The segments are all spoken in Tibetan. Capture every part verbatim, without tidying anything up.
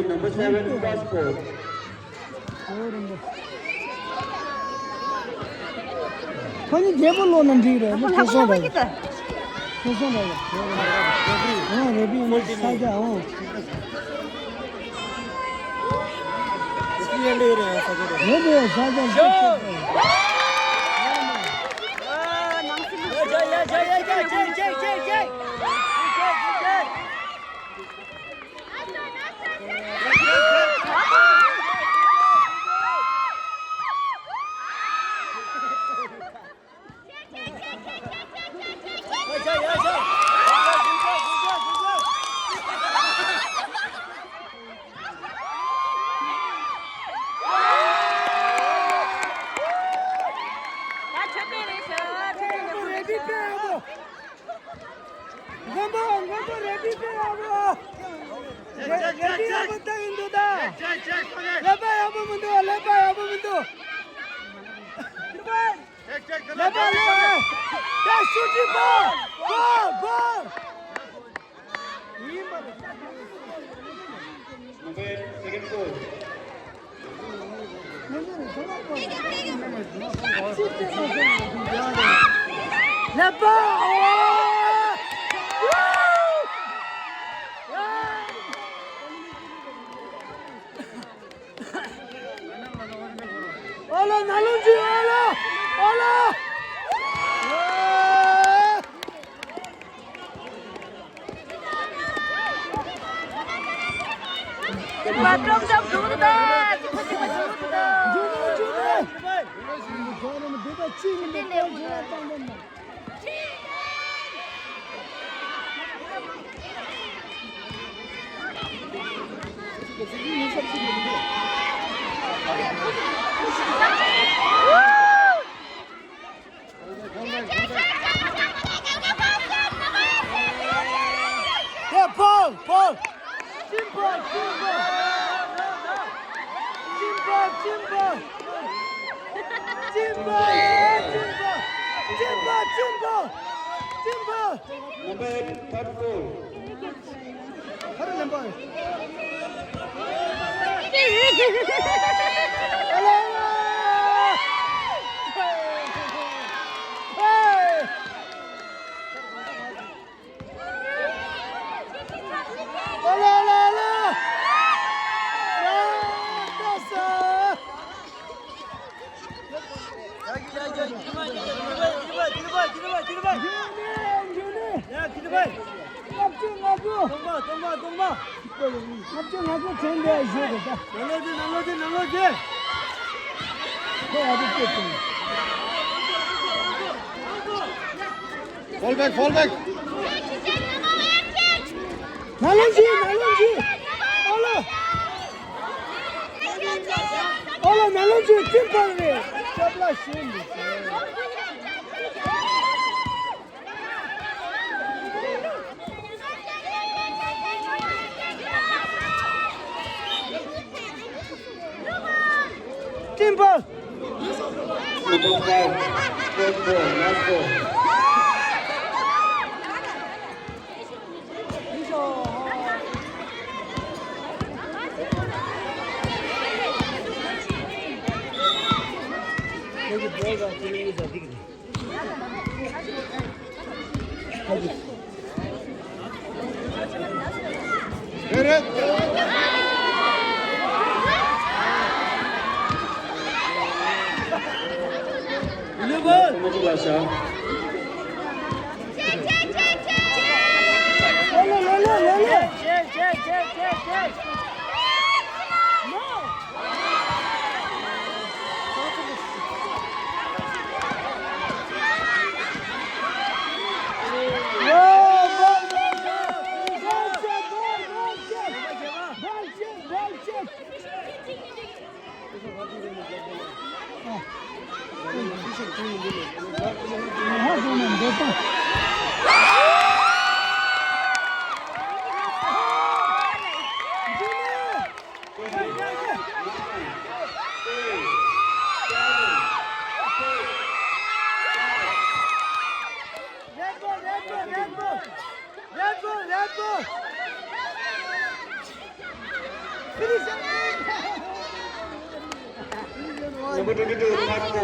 Number seven, passport. ཁོ་གཉིས་རྒྱལ་པོ་ལོ་ན་འགྲིག་རེད། ཁོ་ལྷག་པ་ལྷག་པ་གི་ད། ཁོ་སོང་རེད། ཨོ་རེད་པི་ས་རྒྱ་ཨོ། རེད་པི་ས་རྒྱ། Ready, go! མགོན་པོ་མགོན་པོ་རེ་ཌི་ཡག་པོ། རེ་ཌི་ཡག་པོ་བཏང་ཡིན་འདུག་ད། ཀླད་པ་ཡག་པོ་མི་འདུག་ཀླད་པ་ཡག་པོ་མི་འདུག་ཀླད་པ་ཀླད་པ། ད་ཤུ་ཊིང་པོ། གོལ་གོལ། ཡིན་པ་རེད། Number second goal. ཨོ་ལ། ནང་ལོགས་ཅིག་ཨོ་ལ། ཨོ་ལ། མ་ཏོག་ཏོག་འདུག་ད། ཅི་ཁ་ཅི་མ་འདུག་ད། འཇུ་ནས་འཇུ་ནས། འདི་ད་ཅི་ཡིན་པའི་སྟོབས་ཆེ་ན་བཏང་གི་མ། Yeah, Paul, Paul. Team Paul, team Paul. Team Paul, team Paul. Team Paul, team Paul. Team Paul, team Paul. Team Paul. Number eight, third goal. Fall back, fall back. ནང་ལོགས་ཤིག་ནང་ལོགས་ཤིག་ཨོ་ལོ། ཨོ་ལོ། ནང་ལོགས་ཤིག་ཅིམ་པར་རེད། ཅབ་ལ་ཤིན་འདུག་ཅིམ་པར། Red ball, red ball, red ball. Red ball, red ball. Finish. Number twenty-two, Marco.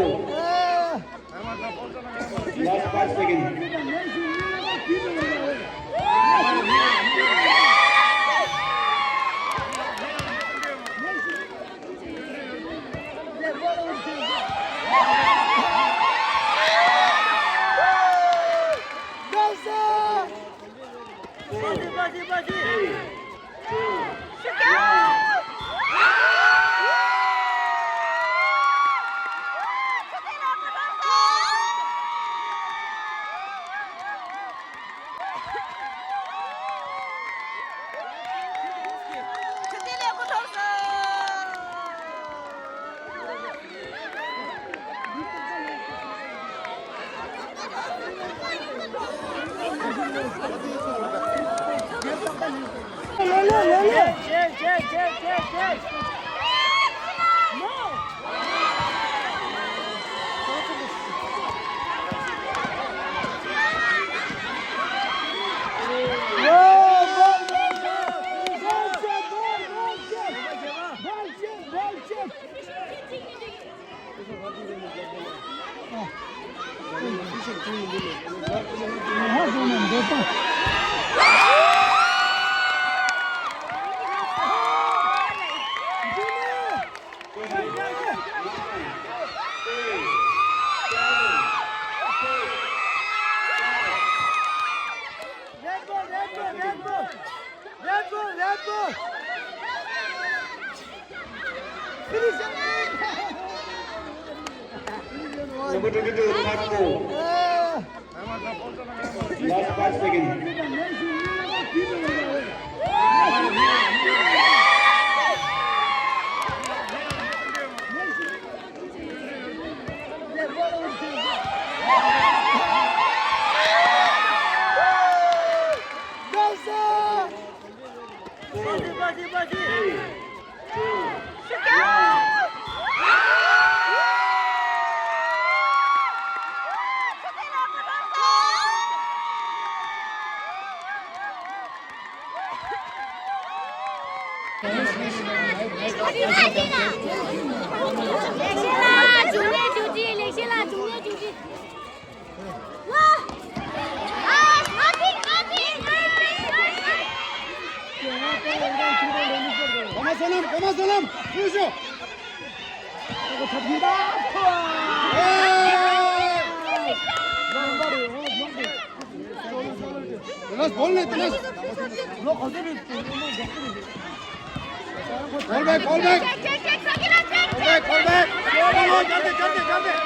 Last five seconds. Red ball, red ball, red ball. Red ball, red ball. Finish. Number twenty-two, Marco. Last five seconds. ལེགས་བཤད་ལ་འབྱུང་གནས་འབྱུང་གྲིབ། ལེགས་བཤད་ལ་འབྱུང་གནས་འབྱུང་གྲིབ། ལ། ཨ། ཨ་ཏི་ཨ་ཏི། གོ་མ་སོ་ལམ། གོ་མ་སོ་ལམ། ཤུ་ཤུ། ཨེ། དེ་ལ་བོལ་ནས་དེ་ལ། Call back, call back. Call back, call back. Call back, call back.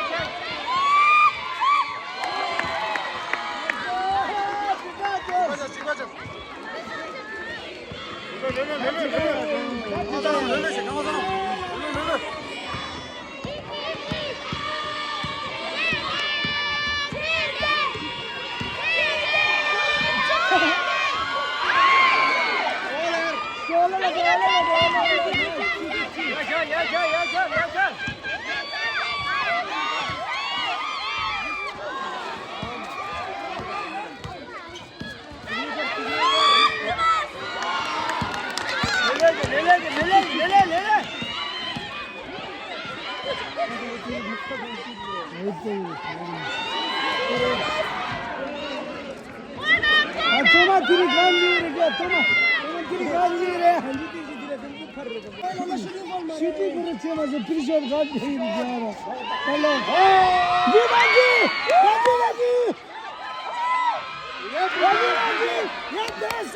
ཨ། ཚང་མ་དེ་རིང་གང་ཡིན་རེད། ཚང་མ་ཚང་མ་དེ་རིང་གང་ཡིན་རེད། ཤུ་ཏི་ཁོ་ར་ཆེ་མ་ཟེར་ཕིར་ཤོར་ག་དེ་ཡིན་རྒྱ་ར། ཧ་ལོ། འདི་མ་འདི། མ་འདི་མ་འདི། མ་འདི་མ་འདི། ཡ་དེ་ས།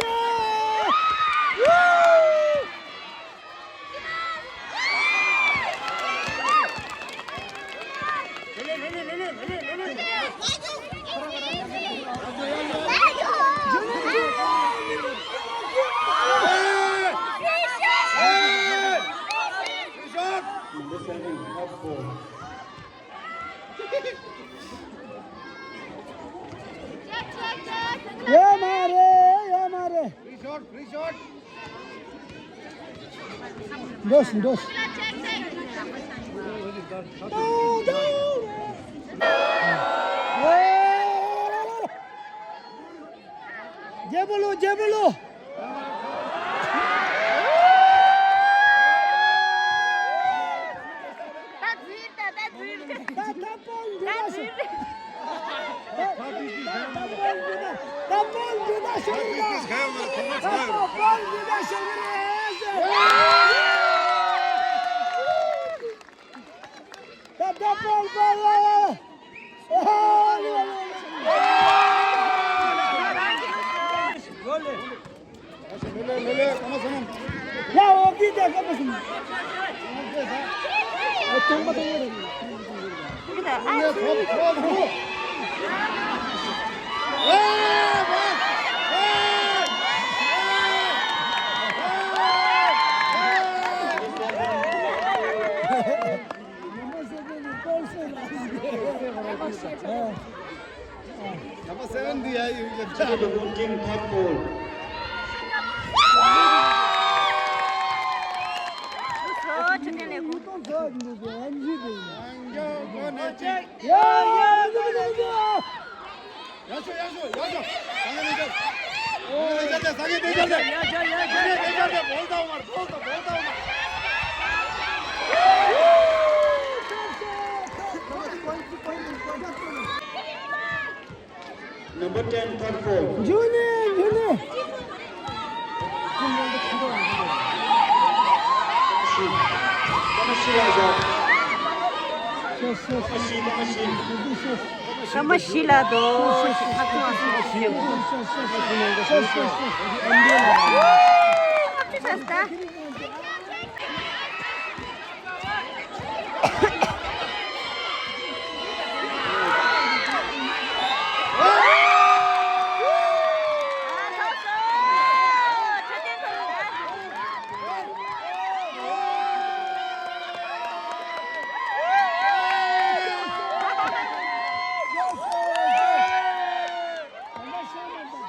ཡོད་མ་རེད། ཡོད་མ་རེད། Free shot, free shot. འགྲོ་ཤི་འགྲོ་ཤི། རྒྱལ་པོ་ལོ། རྒྱལ་པོ་ལོ། ད་འཛུལ་ད། ད་འཛུལ་ད། ད་ད་པོ་འདི་ད་ད་འཛུལ། ད་པོ་འདི་ད། ད་པོ་འདི་ད་ཤོར་ད། ད་པོ་འདི་ད་ཤོར་རེད། ད་ད་པོ་པོ་ལ་ལ། ཡ་འོ་གི་ད་ཀ་པོ་སུམ། ཨ་ཏོང་པ་ཏོང་པ་རེད། Number seven འདི་ཡ་ཡོད་ཀྱང་ཆ། ཡ་ཡ་ཡ་ཡ། ཡ་ཤོ་ཡ་ཤོ་ཡ་ཤོ། སང་ཉིན་ལས་བྱ་སྟེ། སང་ཉིན་ལས་བྱ་སྟེ། སང་ཉིན་ལས་བྱ་སྟེ། སང་ཉིན་ལས་བྱ་སྟེ། བོལ་ཏའོ་མར། བོལ་ཏའོ། བོལ་ཏའོ་མར། Number ten, third foul. འཇུ་ནི། འཇུ་ནི། ཀ་མ་ཤི། ཀ་མ་ཤི་ལ་ཟ། ཀ་མ་ཤི། ཀ་མ་ཤི། ཀ་མ་ཤི་ལ་དོ། ཤི་ཁ་ཐུང་ཨ་སུ་ཤི། ཤི་ཤི་ཤི།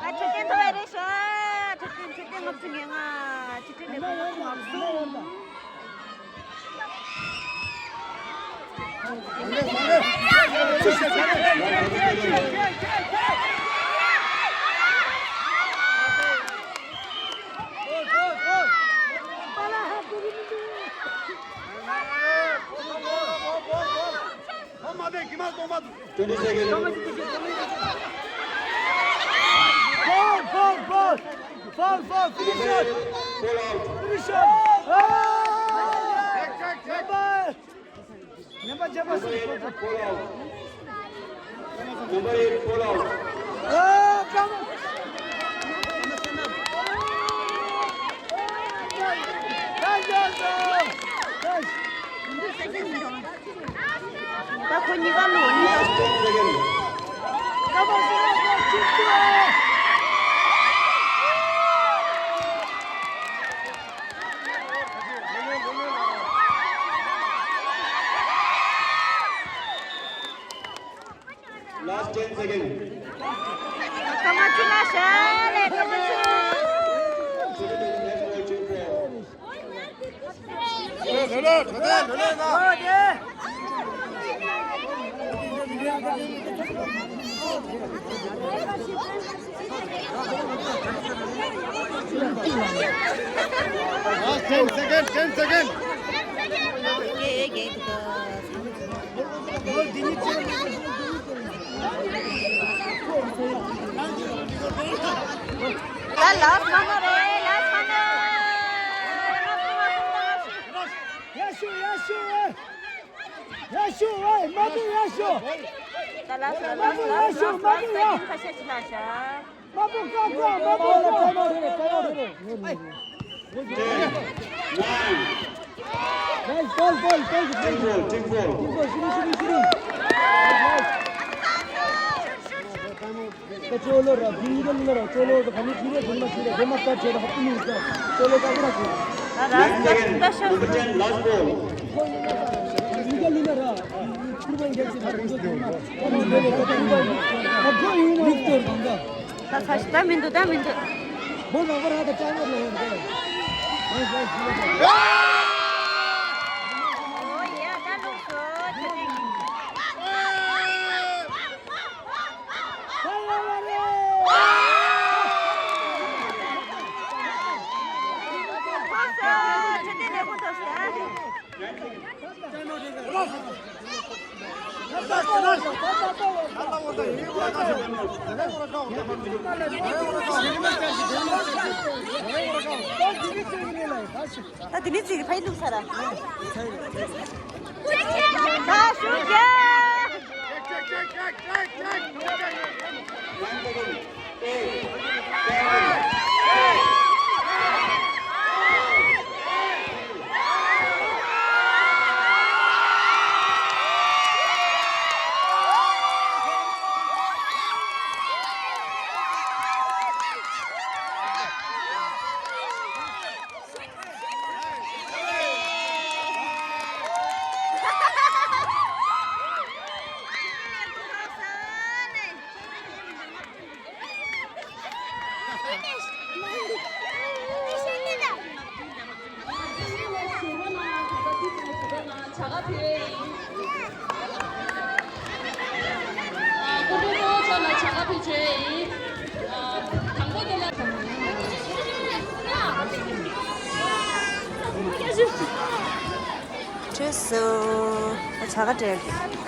ཨ་ཁྲི་ཀན་ཐོ་བའི་རེ་ཤ། ཁྲི་ཀན་ཁྲི་ཀན་ལྔ་བཅུ་ང་ལྔ། ཁྲི་ཀན་ལེ་ཁོ་ལྔ་བཅུ་ང་གསུམ། Twenty seconds. Foul, foul, foul. Foul, foul. Finish shot. Finish shot. Number eight, foul out. Number eight, foul out. ད་ཁོ་གཉིས་ཀ་ལོ་གཉིས་ཀ། Last ten seconds. Last ten seconds, ten seconds. ད་ལ་སི་མ་ནོ་རེད། ལ་སི་མ་ནོ། ཡ་ཤོ། ཡ་ཤོ། ཡ་ཤོ། ཨེ། མ་བུ་ཡ་ཤོ། ད་ལ་སི་མ་ནོ། ལ་སི་མ་ནོ། ལ་སི་མ་ནོ། ཁ་ཤས་ཅི་ལ་ཤ། མ་བུ་ཀ་ཀ། མ་བུ་ཀ་ཀ། Nice, ball, ball, ball. Team foul, team foul. Team foul, shooting, shooting, shooting. Nice, nice. ད་ཅོ་ལོ་ར། དེ་གཉིས་ཀ་ལོ་ར། ཅོ་ལོ་ད་ག་ནི་ཁྱི་རེ་དེ་མ་ཁྱི་རེ་དེ་མ་ལྟ་ཅེ་ད་ཧ་པུ་མི་ར། ཅོ་ལོ་ད་ག་ར་ཁྱི། ད་ར་ད་ད་ཤོ། Number ten, last ball. དེ་གཉིས་ཀ་ལོ་ར། ཁུར་བ་འགྱེལ་ཅེ་ད་ཁུར་བ་ཡིན་ན། ད་ཁོ་ཡིན་ན་ལིག་ཏོར་གང་ག་ད་ཁ་ཤི་ད་མི་འདུག་ད་མི་འདུག་བོ་ལ་བ་ར་ད་ཅང་ལ་ཡོང་གི། Nice, nice, nice. ད་དེ་ནི་ཚིག་ཕ་ཡི་ལུག་ཚ་ར། ད་ཞུ་རྒྱལ། བྲོས་སོ། བྱ་དགའ་སྤྲད།